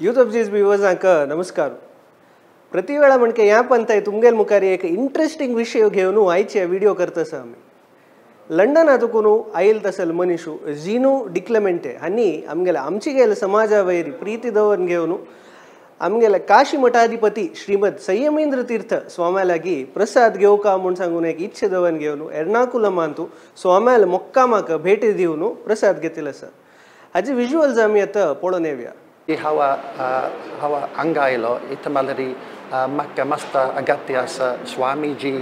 Youth of GSB व्यूअर्सांक नमस्कार। प्रति वेळा म्हणके ह्या पंताय तुमगेल मुखार एक इंट्रस्टिंग विशय घेवन आयचे व्हिडिओ करता आमी। लंडनातून आयल तसल मनीषू जिनो डिक्लेमेंटे हांणी आमगेले आमची गेले समाजा वयर प्रीती दवरून घेवन आमगेले काशी मठाधिपती श्रीमद संयमेंद्र तीर्थ स्वाम्या लागी प्रसाद घेवका म्हूण सांगून एक इच्छे दवरून घेवन एर्नाकुलमांतू स्वाम्याल मोक्कामाक भेटी दिवन प्रसाद घेतिल्लो आसा। हाचे विज्युअल्स आमी आतां पळोवन येवया। हांव हांगा आयलो इतलें म्हणल्यार म्हाका मस्त अगत्य आसा स्वामीजी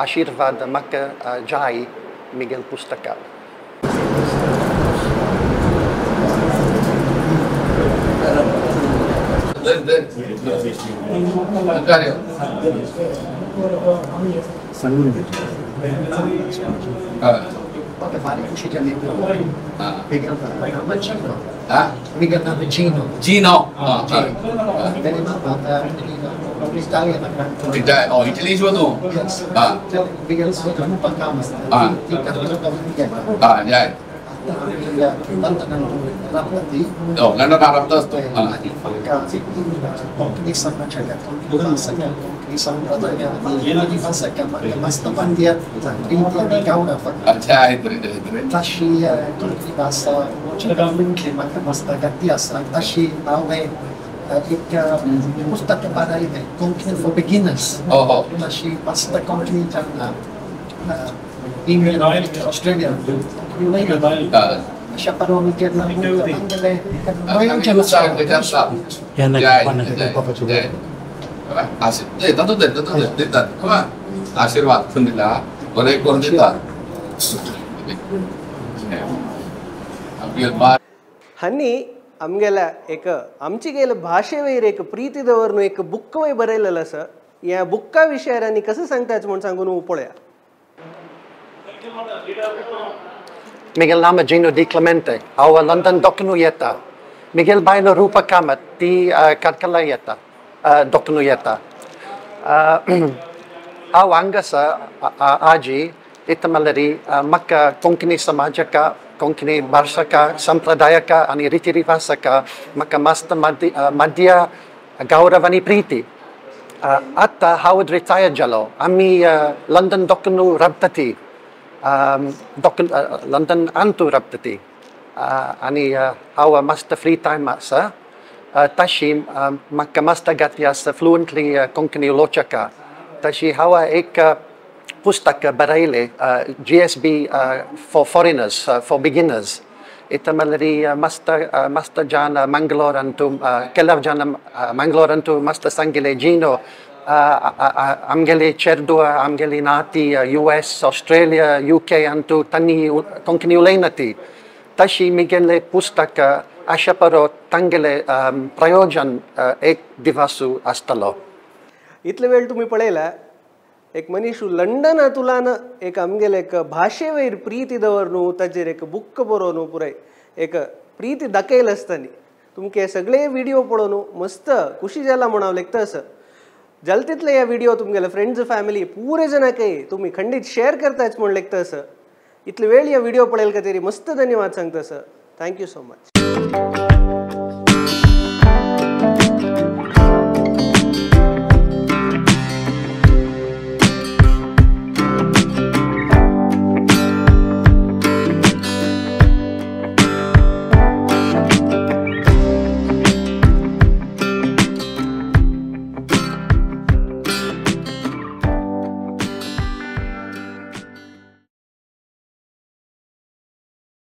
आशिर्वाद म्हाका जाय मिगेल पुस्तकाक। Gino. Oh, Italy tu. Ah. Ah, Oh, London tu. For beginners. Oh. England, Australia. आशीर्वाद हांणी आमगेल्या एक आमची गेले भाशे वयर एक प्रीती दवरून एक बुक वयर बरयलेलो आसा। ह्या बुक्का विशयार आनी कसं सांगताच म्हूण सांगून पळया। Miguel नाम Gino Di Clemente, हांव लंडन दोकनू येता। मिगेल बायलो रूपा कामत ती कारकला येता, दोकनू येता। हांव हांगासर आजी इतलें म्हणल्यार म्हाका कोंकणी समाजाक, कोंकणी भाशका, संप्रदायका आनी रिती रिवासाक म्हाका मस्त मध्य गौरव आनी प्रिती। आतां हांव रिटायर्ड जालो। आमी लंडन दोकनू रावता ती, लंडन अंतू रावता ती आनी हांव मस्त फ्री टायम आसा। तशी म्हाका मस्त गती आसा फ्लुएंटली कोंकणी उलोवच्याक। तशी हांव एक पुस्तक बरयलें GSB for foreigners, for beginners. इतलें म्हणल्यार मस्त मस्त जाण मंगलोरांतू, केलाव जाण मंगलोरांतू मस्त सांगिल्लें जिनो आमगेली चेडवा, आमगेली नाती US, Australia, UK अंतू तांणी कोंकणी उलयना ती। तशी मिगेलें पुस्तक आशा परो तांगेलें प्रयोजन एक दिवसू आसतलो। इतले वेळ तुमी पळयला एक मनीस लंडनांतल्यान एक आमगेले एक भाशे वयर प्रिती दवरून ताजेर एक बुक बरोवन पुराय एक प्रिती दाखयली आसताली। तुमकां सगळे व्हिडिओ पळोवन मस्त खुशी जाला म्हूण हांव लेखता आसा। जाता तितले हे व्हिडिओ तुमगेले फ्रेंड्स फॅमिली पुरे जणांकय तुमी खंडीत शेअर करताच म्हूण लेखता आसा। इतले वेळ हे व्हिडिओ पळयले खातीर मस्त धन्यवाद सांगता आसा। Thank you so much.